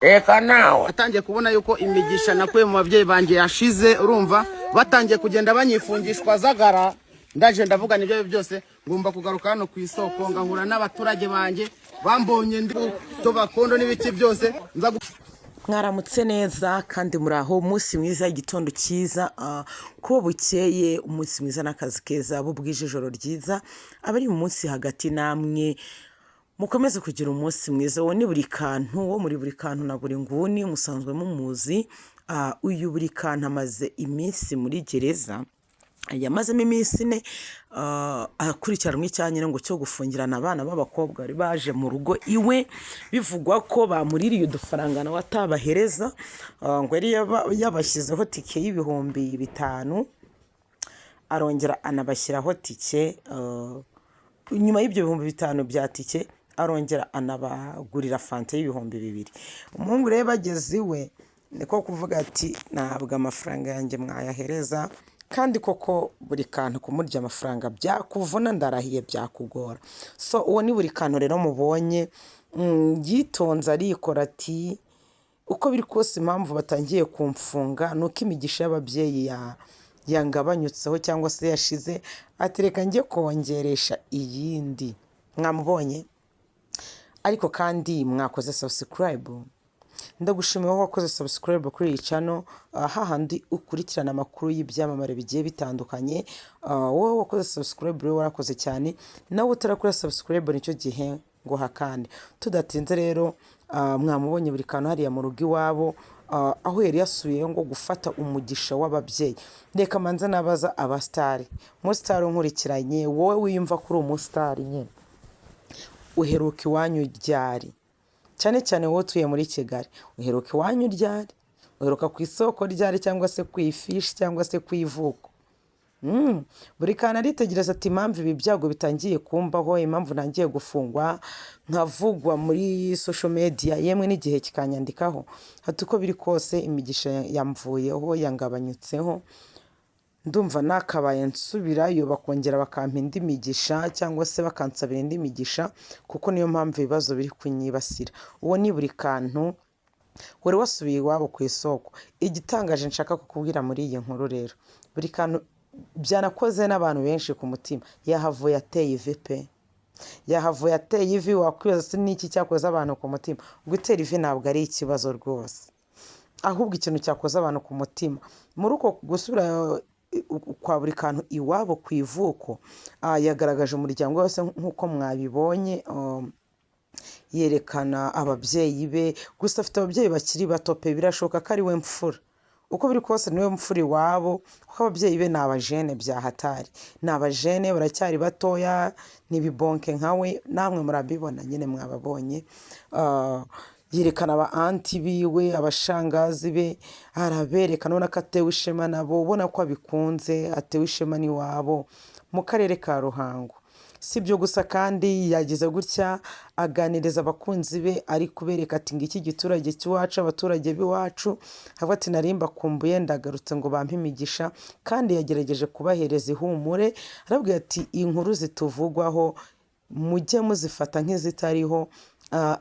Reka nawe. Atangiye kubona yuko imigisha nakuye mu babyeyi banjye yashize. Urumva batangiye kugenda banyifungishwa zagara. Ndaje ndavuga nibyo byose, ngomba kugaruka hano ku isoko ngahura n'abaturage banjye bambonye ndi tobakondo n'ibiki byose nza. Mwaramutse neza kandi muri aho, umunsi mwiza, igitondo cyiza, ko bukeye, umunsi mwiza n'akazi keza, bubwije ijoro ryiza, abari mu munsi hagati namwe mukomeze kugira umunsi mwiza. Uwo ni buri kantu wo muri buri kantu na buri nguni musanzwe mumuzi. Uyu buri kantu amaze iminsi muri gereza, yamazemo iminsi 4, akurikiranwe icyaha nyine ngo cyo gufungirana abana b'abakobwa bari baje mu rugo iwe, bivugwa ko bamuririye udufaranga nawe atabahereza, ngo yari yabashyizeho tike y'ibihumbi 5, arongera anabashyiraho tike nyuma y'ibyo 5000 bya tike, arongera anabagurira fanta y'ibihumbi 2. Umuhungu rero bageze iwe niko kuvuga ati: "Ntabwo amafaranga yanjye mwayahereza." Kandi koko buri kantu kumurya amafaranga byakuvuna, ndarahiye byakugora. So uwo ni buri kantu rero mubonye, yitonze arikora ati: "Uko biri kose impamvu batangiye kumfunga ni uko imigisha y'ababyeyi yangabanyutseho cyangwa se yashize." Ati: "Reka njye kongeresha iyindi." Mwamubonye, ariko kandi mwakoze subscribe. Ndagushimiye wowe wakoze subscribe kuri iyi channel, hahandi ukurikirana amakuru y'ibyamamare bigiye bitandukanye. Wowe wakoze subscribe rero warakoze cyane, nawe utarakora subscribe nicyo gihe ngo hakande. Tudatinze rero, mwamubonye buri kantu hariya mu rugo iwabo, aho yari yasubiyeyo ngo gufata umugisha w'ababyeyi. Reka manze nabaza abasitari, umusitari unkurikiranye, wowe wiyumva kuri umusitari nyine, uheruka iwanyu ryari? Cyane cyane wowe utuye muri Kigali, uheruka iwanyu ryari? Uheruka ku isoko ryari, cyangwa se ku ifishi, cyangwa se ku ivuko? Buri kantu aritegereza ati: "Impamvu ibi byago bitangiye kumbaho, impamvu ntangiye gufungwa, nkavugwa muri social media, yemwe n'igihe kikanyandikaho," ati: "uko biri kose imigisha yamvuyeho, yangabanyutseho, ndumva nakabaye nsubirayo bakongera bakampa indi migisha cyangwa se bakansabira indi migisha, kuko niyo mpamvu ibibazo biri kunyibasira." Uwo ni buri kantu wari wasubiye iwabo ku isoko. Igitangaje nshaka kukubwira muri iyi nkuru rero, buri kantu byanakoze n'abantu benshi ku mutima, yahavuye ateye ivi pe, yahavuye ateye ivi. Wakwibaza se n'iki cyakoze abantu ku mutima? Gutera ivi ntabwo ari ikibazo rwose, ahubwo ikintu cyakoze abantu ku mutima muri uko gusubira kwa buri kantu iwabo ku ivuko, yagaragaje umuryango wose nk'uko mwabibonye, yerekana ababyeyi be. Gusa afite ababyeyi bakiri bato pe, birashoboka ko ari we mfura. Uko biri kose niwe mfura iwabo, kuko ababyeyi be ni abajene bya hatari, ni abajene baracyari batoya, ntibibonke nkawe, namwe murabibona nyine mwababonye. Yerekana aba aunty biwe, abashangazi be, araberekana ubona ko atewe ishema nabo, ubona ko abikunze, atewe ishema n'iwabo mu karere ka Ruhango. Si ibyo gusa kandi, yagize gutya aganiriza abakunzi be, ari kubereka ati: "Ngiki giturage cy'iwacu, abaturage b'iwacu." Avuga ati: "Nari mbakumbuye, ndagarutse ngo bampe imigisha." Kandi yagerageje kubahereza ihumure, arabwira ati: "Inkuru zituvugwaho mujye muzifata nk'izitariho."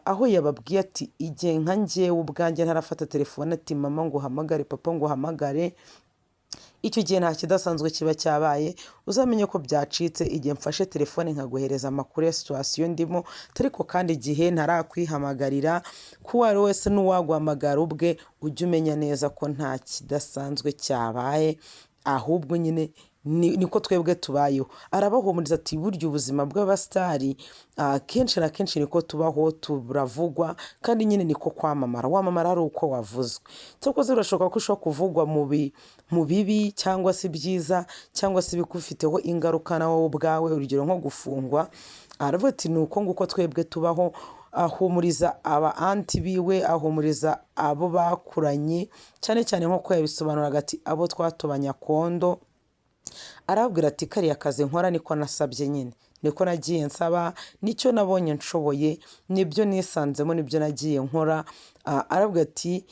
Aho yababwiye ati: "Igihe nka njyewe ubwanjye ntarafata telefone ati mama ngo uhamagare, papa ngo uhamagare, icyo gihe nta kidasanzwe kiba cyabaye, uzamenye ko byacitse igihe mfashe telefone nkaguhereza amakuru ya situation ndimo. Ariko kandi igihe ntarakwihamagarira, ko uwo ari we wese n'uwaguhamagara ubwe, ujye umenya neza ko nta kidasanzwe cyabaye, ahubwo nyine niko twebwe tubayeho." Arabahumuriza ati: "Burya ubuzima bw'abasitari kenshi na kenshi niko tubaho, turavugwa, kandi nyine niko kwamamara. Wamamara ari uko wavuzwe." Cyakoze birashoboka ko ushobora kuvugwa mu bibi cyangwa se ibyiza cyangwa se ibigufiteho ingaruka na wowe ubwawe, urugero nko gufungwa. Aravuga ati: "Ni uko nguko twebwe tubaho." Ahumuriza aba aunty biwe, ahumuriza abo bakuranye, cyane cyane nk'uko yabisobanuraga ati: "Abo twatobanye akondo." Arababwira ati: "Kariya kazi nkora niko nasabye nyine, niko nagiye nsaba, nicyo nabonye nshoboye, nibyo nisanzemo, nibyo nagiye nkora." Arabwira ati: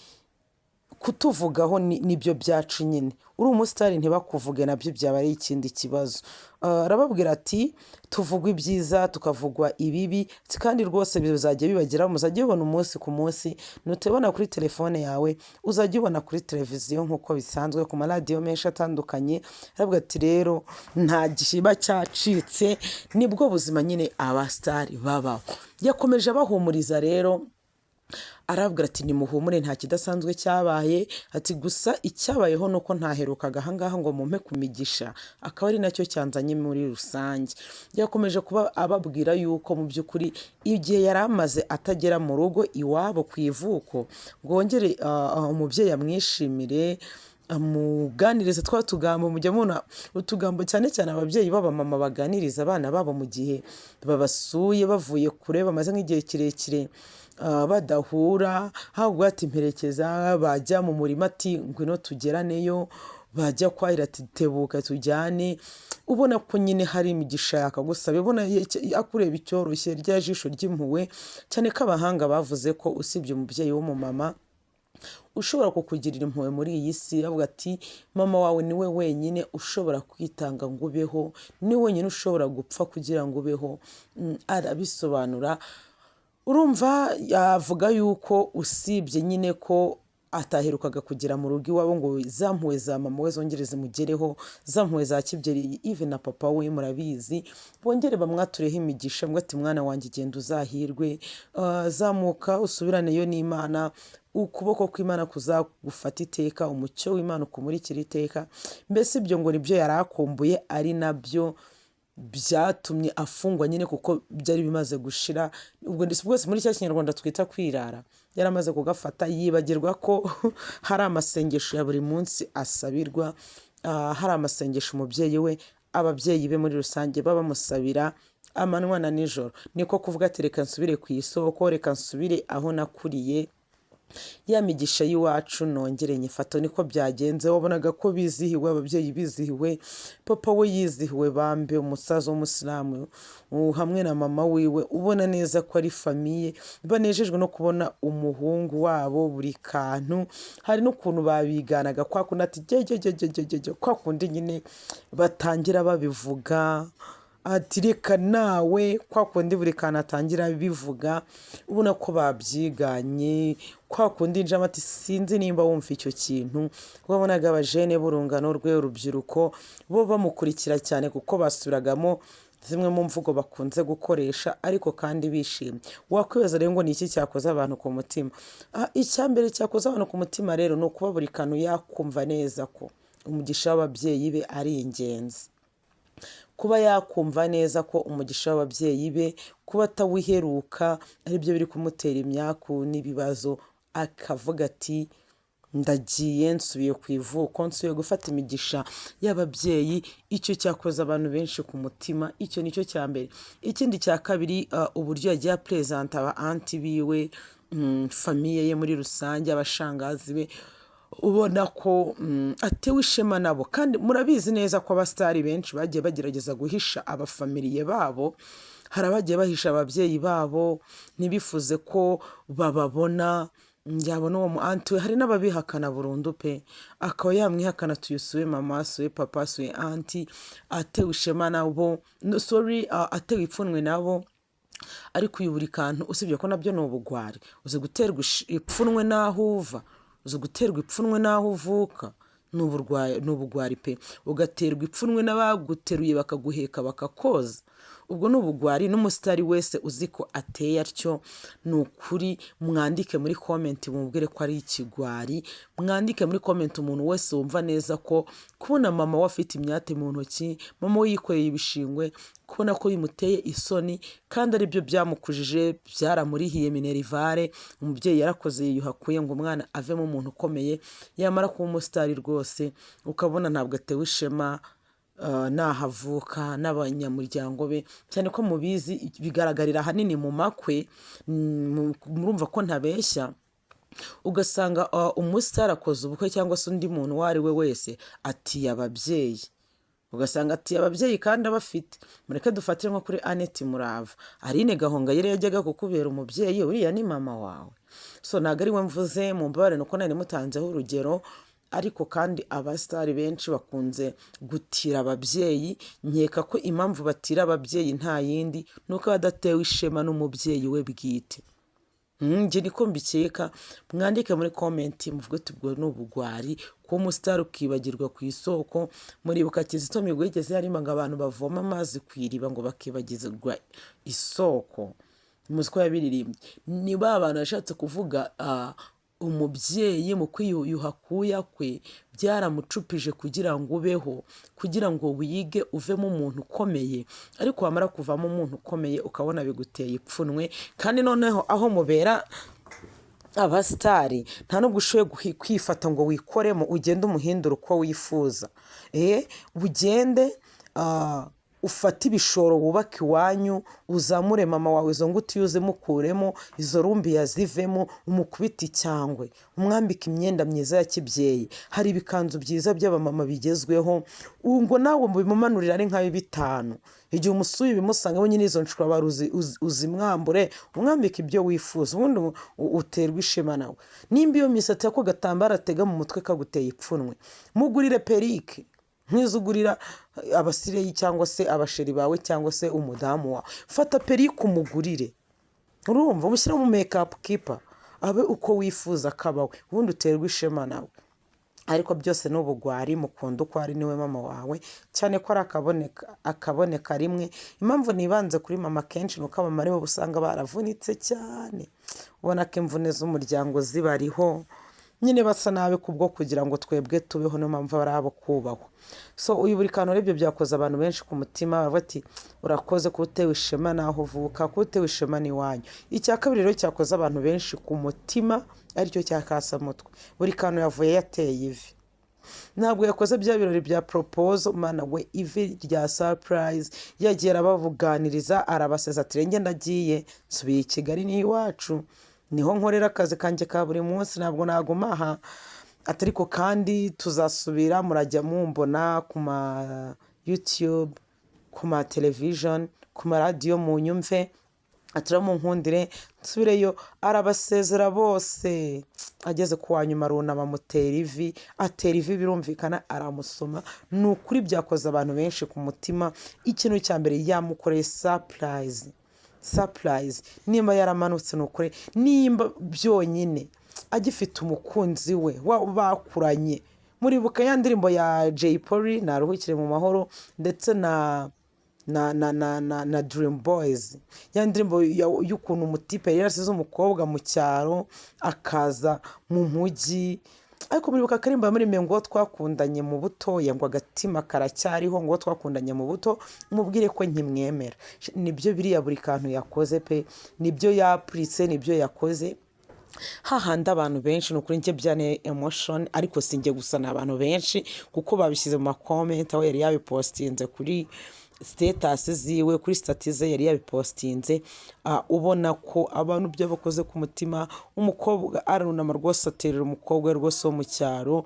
Kutuvugaho nibyo byacu nyine. Uri umusitari ntibakuvuge, nabyo byaba ari ikindi kibazo. Arababwira ati tuvugwa ibyiza, tukavugwa ibibi, kandi rwose bizajya bibageraho, muzajya bibona umunsi ku munsi. Nutubona kuri telefone yawe, uzajya ubona kuri televiziyo nk'uko bisanzwe, ku maradiyo menshi atandukanye. Aravuga ati rero nta kiba cyacitse, nibwo buzima nyine abasitari babaho. Yakomeje abahumuriza rero, arabwira ati nimuhumure, nta kidasanzwe cyabaye. Ati gusa icyabayeho ni uko ntaherukaga ahangaha ngo mumpe ku migisha, akaba ari nacyo cyanzanye muri rusange. Yakomeje kuba ababwira yuko mu by'ukuri igihe yari amaze atagera mu rugo iwabo ku ivuko ngo wongere umubyeyi amwishimire, amuganiriza twa tugambo mujya mubona, utugambo cyane cyane ababyeyi b'abamama baganiriza abana babo mu gihe babasuye bavuye kure, bamaze nk'igihe kirekire badahura. Ahubwo ati mperekeza, bajya mu murima ati ngwino tugeraneyo, bajya kwahira ati tebuka tujyane. Ubona ko nyine hari imigisha yakagusaba, ubona akureba icyoroshye, rya jisho ry'impuhwe, cyane ko abahanga bavuze ko usibye umubyeyi w'umumama ushobora kukugirira impuhwe muri iyi si, avuga ati mama wawe niwe wenyine ushobora kwitanga ngo ubeho, niwe wenyine ushobora gupfa kugira ngo ubeho. Arabisobanura, urumva yavuga yuko usibye nyine ko ataherukaga kugera mu rugo iwabo ngo za mpuhwe za mama we zongere zimugereho, za mpuhwe za kibyeyi, even na papa we murabizi, bongere bamwatureho imigisha ngo ati mwana wanjye genda uzahirwe, zamuka usubiraneyo n'Imana, ukuboko kw'Imana kuzagufata iteka, umucyo w'Imana ukumurikira iteka. Mbese ibyo ngo nibyo yari akumbuye, ari nabyo byatumye afungwa nyine, kuko byari bimaze gushira. Ubwo ndetse bwose muri cya Kinyarwanda twita kwirara, yari amaze kugafata, yibagirwa ko hari amasengesho ya buri munsi asabirwa, hari amasengesho umubyeyi we, ababyeyi be muri rusange baba bamusabira amanywa na nijoro. Niko kuvuga ati reka nsubire ku isoko, reka nsubire aho nakuriye, ya migisha y'iwacu nongere nyifato. Niko byagenze. Wabonaga ko bizihiwe, ababyeyi bizihiwe, papa we yizihiwe bambe, umusaza w'umusilamu hamwe na mama wiwe, ubona neza ko ari famille banejejwe no kubona umuhungu wabo buri kantu. Hari n'ukuntu babiganaga kwa kundi ati jye, kwa kundi nyine batangira babivuga ati reka nawe, kwa kundi buri kantu atangira bivuga, ubona ko babyiganye. Kwa kundi njama ati sinzi nimba wumva icyo kintu. Wabonaga abajene b'urungano rwe, urubyiruko, bo bamukurikira cyane kuko basubiragamo zimwe mu mvugo bakunze gukoresha, ariko kandi bishimye. Wakwibaza rero ngo ni iki cyakoze abantu ku mutima? Icya mbere cyakoze abantu ku mutima rero ni ukuba buri kantu yakumva neza ko umugisha w'ababyeyi be ari ingenzi, kuba yakumva neza ko umugisha w'ababyeyi be kuba atawiheruka aribyo biri kumutera imyaku n'ibibazo, akavuga ati ndagiye, nsubiye ku ivuko, nsubiye gufata imigisha y'ababyeyi. Icyo cyakoze abantu benshi ku mutima, icyo nicyo cya mbere. Ikindi cya kabiri, uburyo yagiye aperezanta aba aunty biwe, famille ye muri rusange, abashangazi be, ubona ko atewe ishema nabo. Kandi murabizi neza ko abasitari benshi bagiye bagerageza guhisha abafamiliye babo. Hari abagiye bahisha ababyeyi babo, ntibifuze ko bababona, yabona uwo mu aunty we. Hari n'ababihakana burundu pe, akaba yamwihakana, tuyusuye mama, asuye papa, asuye aunty, atewe ishema nabo, no, sorry, atewe ipfunwe nabo. Ariko uyu buri kantu, usibye ko nabyo ni ubugwari, uzi guterwa ipfunwe n'aho uva, uzi guterwa ipfunwe n'aho uvuka, ni uburwayi, ni ubugwari pe. Ugaterwa ipfunwe n'abaguteruye, bakaguheka, bakakoza, ubwo ni ubugwari. N'umusitari wese uzi ko ateye atyo, ni ukuri mwandike muri comment mubwire ko ari ikigwari. Mwandike muri comment umuntu wese wumva neza ko kubona mama we afite imyate mu ntoki, mama we yikoreye ibishingwe, kubona ko bimuteye isoni kandi aribyo byamukujije, byaramurihiye minerval. Umubyeyi yarakoze yiyuhakuye ngo umwana avemo umuntu ukomeye, yamara kuba umusitari rwose ukabona ntabwo atewe ishema n'aho avuka n'abanyamuryango be, cyane ko mubizi bigaragarira ahanini mu makwe. Murumva ko ntabeshya. Ugasanga umusitari akoze ubukwe cyangwa se undi muntu uwo ari we wese atiye ababyeyi. Ugasanga ati ababyeyi kandi abafite. Mureke dufatire nko kuri Annette Murava. Aline Gahongayire yajyaga kukubera umubyeyi, uriya ni mama wawe. So ntabwo ari we mvuze, mumbabarire, nuko nari mutanzeho urugero. Ariko kandi abasitari benshi bakunze gutira ababyeyi. Nkeka ko impamvu batira ababyeyi nta yindi, ni uko aba adatewe ishema n'umubyeyi we bwite. Njye niko mbikeka. Mwandike muri comment muvuge uti ubwo ni ubugwari kuba umusitari ukibagirwa ku isoko. Muribuka Kizito Mihigo yigeze yarimo ngo abantu bavoma amazi ku iriba ngo bakibagirwa isoko? Muzi ko yabiririmbye. Ni ba bantu yashatse kuvuga, umubyeyi mu kwiyuha kuya kwe byaramucupije kugira ngo ubeho, kugira ngo wige uvemo umuntu ukomeye. Ariko wamara kuvamo umuntu ukomeye ukabona biguteye ipfunwe. Kandi noneho aho mubera abasitari, nta nubwo ushoboye kwifata ngo wikoremo, ugende umuhindura uko wifuza. Ugende ufate ibishoro wubake iwanyu, uzamure mama wawe, izo ngutiya uzimukuremo, izo rumbiya zivemo, umukubite icyangwe, umwambike imyenda myiza ya kibyeyi. Hari ibikanzu byiza by'abamama bigezweho, ngo nawe bimumanurire ari nka 5. Igihe umusuye ubimusangamo nyine, izo nshwabari uzimwambure, umwambike ibyo wifuza, ubundi uterwe ishema nawe. Nimba iyo misatsi y'ako gatambaro atega mu mutwe kaguteye ipfunwe, mugurire perike nk'izo ugurira abasireyi cyangwa se abasheri bawe cyangwa se umudamu wawe. Fata perike umugurire, urumva, umushyire mu makeup kipa, abe uko wifuza akabawe, ubundi uterwe ishema nawe. Ariko byose ni ubugwari. Mukunda uko ari, niwe mama wawe, cyane ko ari akaboneka rimwe. Impamvu nibanze kuri mama kenshi ni uko abamama aribo usanga baravunitse cyane, ubona ko imvune z'umuryango zibariho nyine, basa nabi kubwo kugira ngo twebwe tubeho. Niyo mpamvu ari abo kubahwa. So uyu buri kantu urebye byakoze abantu benshi ku mutima, baravuga ati urakoze kuba utewe ishema n'aho uvuka, kuba utewe ishema n'iwanyu. Icya kabiri rero cyakoze abantu benshi ku mutima, aricyo cya kasamutwe. Buri kantu yavuye yateye ivi, ntabwo yakoze bya birori bya proposal. Mana we, ivi rya surprise! Yagiye arabavuganiriza, arabaseza, ati renge ndagiye, nsubiye i Kigali, ni iwacu, niho nkorera akazi kanjye ka buri munsi, ntabwo naguma aha. Ati ariko kandi tuzasubira, murajya mumbona ku ma YouTube, ku ma television, ku maradiyo, munyumve. Ati rero munkundire nsubireyo. Arabasezera bose, ageze ku wa nyuma arunama amutera ivi, atera ivi birumvikana, aramusoma. Ni ukuri byakoze abantu benshi ku mutima. Ikintu cya mbere, yamukoreye surprise. Surprise, nimba yaramanutse, ni ukuri nimba byonyine agifite umukunzi we bakuranye. Muribuka ya ndirimbo ya Jay Polly, naruhukire mu mahoro, ndetse na Dream Boys, ya ndirimbo y'ukuntu umutipe yari yarasize umukobwa mu cyaro akaza mu mujyi? Ariko muribuka akarimba muri ngo twakundanye mu butoya, ngo agatima karacyariho, ngo twakundanye mu buto, mubwire ko nkimwemera? Nibyo biriya buri kantu yakoze pe, nibyo yapuritse, nibyo yakoze hahandi abantu benshi. Ni ukuri njye byane emotion, ariko si njye gusa, ni abantu benshi, kuko babishyize mu ma comment aho yari yabipostinze kuri status ziwe, kuri status ze yari yabipostinze. Ubona ko abantu byabakoze ku mutima. Umukobwa arunama rwose, aterera umukobwa we rwose wo mu cyaro,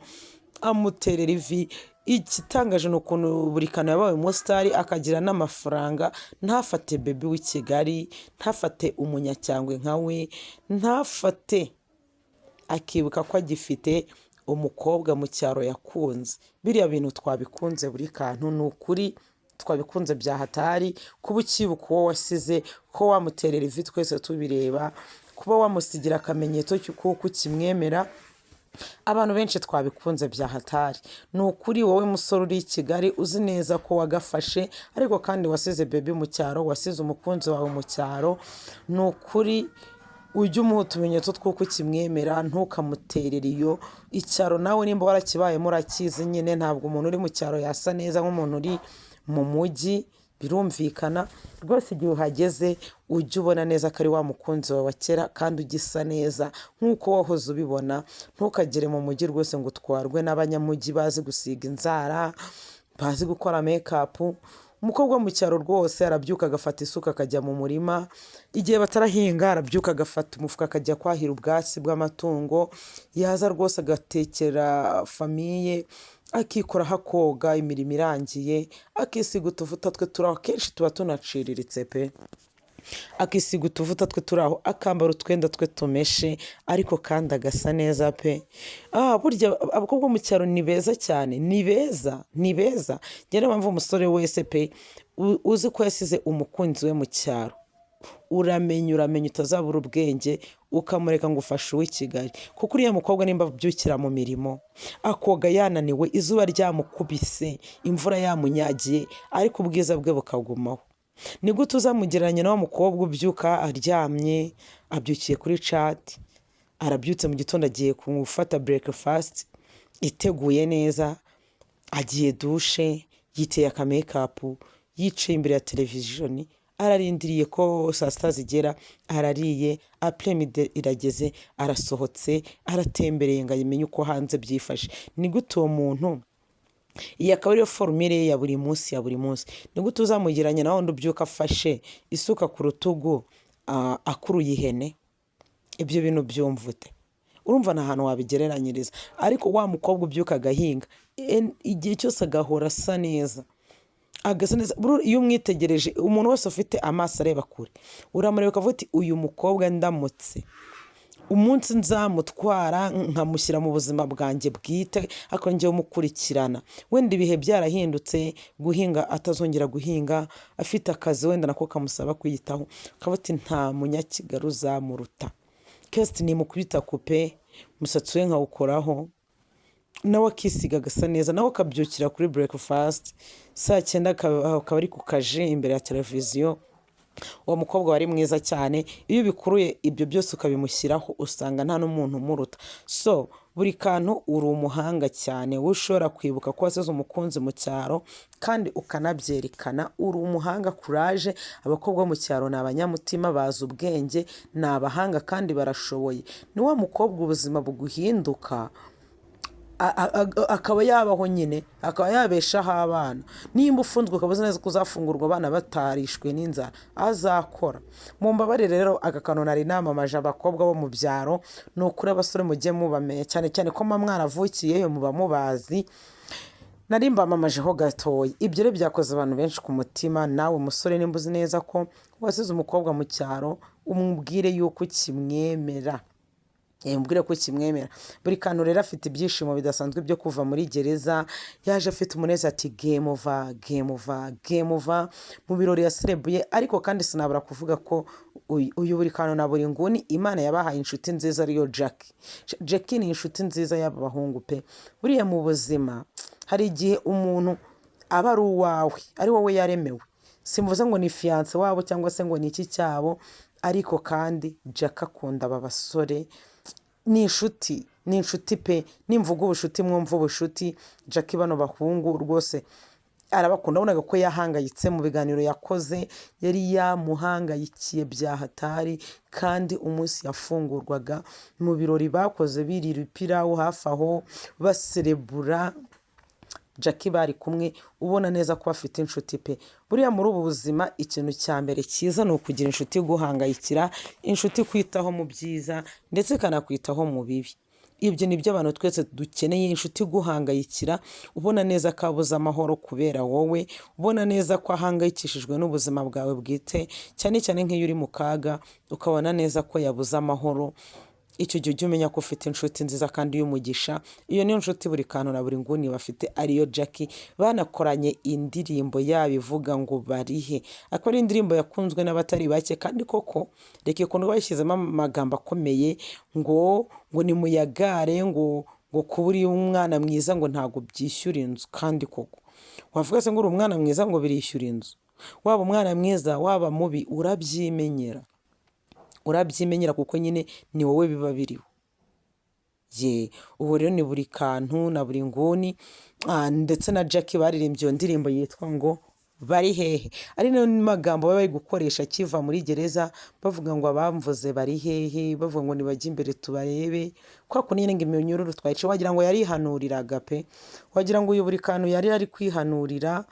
amuterera ivi. Igitangaje ni ukuntu buri kantu yabaye umusitari, akagira n'amafaranga, ntafate baby w'i Kigali, ntafate umunyacyangwe nka we, ntafate, akibuka ko agifite umukobwa mu cyaro yakunze. Biriya bintu twabikunze buri kantu, ni ukuri twabikunze bya hatari. Kuba ukibuka uwo wasize, ko wamuterera ivi twese tubireba, kuba wamusigira akamenyetso cy'uko ukimwemera, abantu benshi twabikunze bya hatari. Ni ukuri wowe musore uri i Kigali, uzi neza ko wagafashe, ariko kandi wasize baby mu cyaro, wasize umukunzi wawe mu cyaro, ni ukuri ujye umuha utumenyetso tw'uko ukimwemera, ntukamuterere iyo. Icyaro nawe nimba warakibayemo urakizi nyine, ntabwo umuntu uri mu cyaro yasa neza nk'umuntu uri mu mujyi, birumvikana rwose. Igihe uhageze ujye ubona neza ko ari wa mukunzi wawe wa kera kandi ugisa neza nk'uko wahoze ubibona. Ntukagere mu mujyi rwose ngo utwarwe n'abanyamujyi bazi gusiga inzara, bazi gukora makeup. Umukobwa wo mu cyaro rwose arabyuka agafata isuka akajya mu murima igihe batarahinga, arabyuka agafata umufuka akajya kwahira ubwatsi bw'amatungo, yaza rwose agatekera famille. Akikoraho akoga, imirimo irangiye, akisiga utuvuta twe turi aho, akenshi tuba tunaciriritse pe, akisiga utuvuta twe turi aho, akambara utwenda twe tumeshe, ariko kandi agasa neza pe. Burya abakobwa bo mu cyaro ni beza cyane, ni beza, ni beza. Njye niyo mpamvu umusore wese pe uzi ko yasize umukunzi we mu cyaro, uramenya, uramenya utazabura ubwenge ukamureka ngo ufashe uw'i Kigali, kuko uriya mukobwa nimba abyukira mu mirimo, akoga yananiwe, izuba ryamukubise, imvura yamunyagiye, ariko ubwiza bwe bukagumaho, ni gute uzamugereranya na wa mukobwa ubyuka aryamye, abyukiye kuri chat, arabyutse mu gitondo agiye gufata breakfast iteguye neza, agiye douche, yiteye aka makeup, yicaye imbere ya television, ararindiriye ko saa sita zigera, arariye, après-midi irageze, arasohotse, aratembereye ngo amenye uko hanze byifashe. Ni gute uwo muntu, iyi akaba ariyo formule ye ya buri munsi, ya buri munsi, ni gute uzamugereranya na wundi ubyuka afashe isuka ku rutugu, akuruye ihene? Ibyo bintu byumva ute? Urumva nta hantu wabigereranyiriza. Ariko wa mukobwa ubyuka agahinga igihe cyose, agahora asa neza, agasa neza, iyo umwitegereje, umuntu wese ufite amaso areba kure, uramureba ukavuga uti: "Uyu mukobwa ndamutse umunsi nzamutwara nkamushyira mu buzima bwanjye bwite, ariko njyewe umukurikirana, wenda ibihe byarahindutse, guhinga atazongera guhinga, afite akazi wenda nako kamusaba kwiyitaho," ukavuga uti: "Nta Munyakigali uzamuruta." Kesiti nimukubita coupe, umusatsi we nkawukoraho, nawe akisiga agasa neza, nawe akabyukira kuri breakfast, saa cyenda akaba ari ku kaji imbere ya televiziyo, uwo mukobwa wari mwiza cyane. Iyo ubikuruye ibyo byose ukabimushyiraho, usanga nta n'umuntu umuruta. So buri kantu, uri umuhanga cyane, wowe ushobora kwibuka ko wasize umukunzi mu cyaro kandi ukanabyerekana, uri umuhanga, courage. Abakobwa bo mu cyaro ni abanyamutima, bazi ubwenge, ni abahanga kandi barashoboye. Ni wa mukobwa ubuzima buguhinduka, akaba yabaho nyine, akaba yabeshaho abana. Nimba ufunzwe ukaba uzi neza ko uzafungurwa abana batarishwe n'inzara, azakora. Mumbabarire rero, aka kantu nari namamaje abakobwa bo mu byaro. Ni ukuri abasore mujye mubamenya, cyane cyane ko muba mwaravukiyeyo, muba mubazi. Nari mbamamajeho gatoya. Ibyo rero byakoze abantu benshi ku mutima. Nawe musore, nimba uzi neza ko wasize umukobwa mu cyaro, umubwire yuko ukimwemera. Mubwire ko ukimwemera. Buri kantu rero afite ibyishimo bidasanzwe byo kuva muri gereza. Yaje afite umunezero, ati: "Game over, game over, game over," mu birori yaserebuye. Ariko kandi sinabura kuvuga ko uyu buri kantu na buri nguni, Imana yabahaye inshuti nziza ariyo Jackie. Jackie ni inshuti nziza y'aba bahungu pe. Buriya mu buzima hari igihe umuntu aba ari uwawe, ari wowe yaremewe. Simvuze ngo ni fiancé wabo cyangwa se ngo ni iki cyabo, ariko kandi Jackie akunda aba basore, ni inshuti, ni inshuti pe. Nimvuga ubushuti mwumva ubushuti. Jackie bano bahungu rwose arabakunda. Wabonaga ko yahangayitse mu biganiro yakoze, yari yamuhangayikiye bya hatari. Kandi umunsi yafungurwaga, mu birori bakoze birira ipirawu hafi aho, baserebura, Jackie bari kumwe, ubona neza ko bafite inshuti pe. Buriya muri ubu buzima ikintu cya mbere cyiza ni ukugira inshuti iguhangayikira, inshuti ikwitaho mu byiza ndetse ikanakwitaho mu bibi. Ibyo ni byo abantu twese dukeneye: inshuti iguhangayikira, ubona neza ko abuze amahoro kubera wowe, ubona neza ko ahangayikishijwe n'ubuzima bwawe bwite, cyane cyane nk'iyo uri mu kaga ukabona neza ko yabuze amahoro. Icyo gihe ujye umenya ko ufite inshuti nziza kandi y'umugisha. Iyo niyo nshuti buri kantu na buri nguni bafite, ariyo Jackie. Banakoranye indirimbo yabo ivuga ngo "Barihe", akaba ari indirimbo yakunzwe n'abatari bake. Kandi koko reka ikundwa, bashyizemo amagambo akomeye ngo ni muyagare, ngo kuba uri umwana mwiza ngo ntabwo byishyura inzu. Kandi koko wavuga se ngo uri umwana mwiza ngo birishyura inzu? Waba umwana mwiza, waba mubi, urabyimenyera, urabyimenyera, kuko nyine ni wowe biba biriho. Ye, ubu rero ni buri kantu na buri nguni, ndetse na Jackie baririmbye iyo ndirimbo yitwa ngo "Bari hehe", ari nayo magambo baba bari gukoresha akiva muri gereza, bavuga ngo abamvuze bari hehe, bavuga ngo nibajye imbere tubarebe, kwa kundi nyine ngo iminyururu twayica. Wagira ngo yarihanuriraga pe, wagira ngo uyu buri kantu yari ari kwihanurira,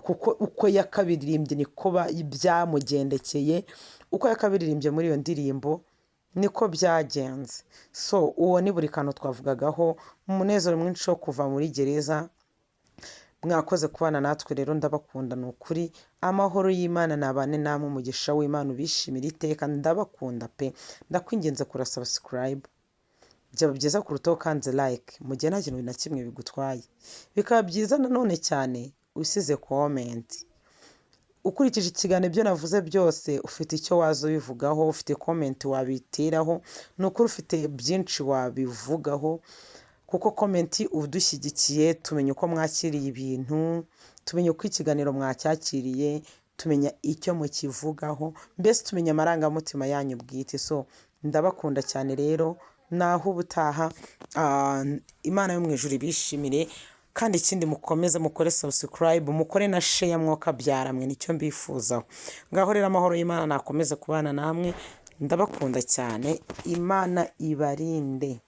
kuko uko yakabiririmbye niko byamugendekeye, uko yakabiririmbye muri iyo ndirimbo. Niko byagenze. So uwo ni buri kantu twavugagaho, umunezero mwinshi wo kuva muri gereza. Mwakoze kubana natwe rero, ndabakunda ni ukuri. Amahoro y'Imana nabane namwe, umugisha w'Imana ubishimira iteka. Ndabakunda pe. Ndakwinginze kura subscribe, byaba byiza kurutaho ukanze like mu gihe nta kintu na kimwe bigutwaye. Bikaba byiza nanone cyane usize comment. Ukurikije ikiganiro, ibyo navuze byose, ufite icyo waza ubivugaho, ufite comment wabiteraho, ni ukuri ufite byinshi wabivugaho, kuko comment udushyigikiye, tumenya uko mwakiriye ibintu, tumenya uko ikiganiro mwacyakiriye, tumenya icyo mukivugaho, mbese tumenya amarangamutima yanyu bwite. So ndabakunda cyane rero, naho ubutaha. Imana yo mu ijuru ibishimire. Kandi ikindi, mukomeze mukore subscribe, mukore na share, mwokabyara mwe, nicyo mbifuzaho. Ngaho rero, amahoro y'Imana nakomeze kubana namwe. Ndabakunda cyane, Imana ibarinde.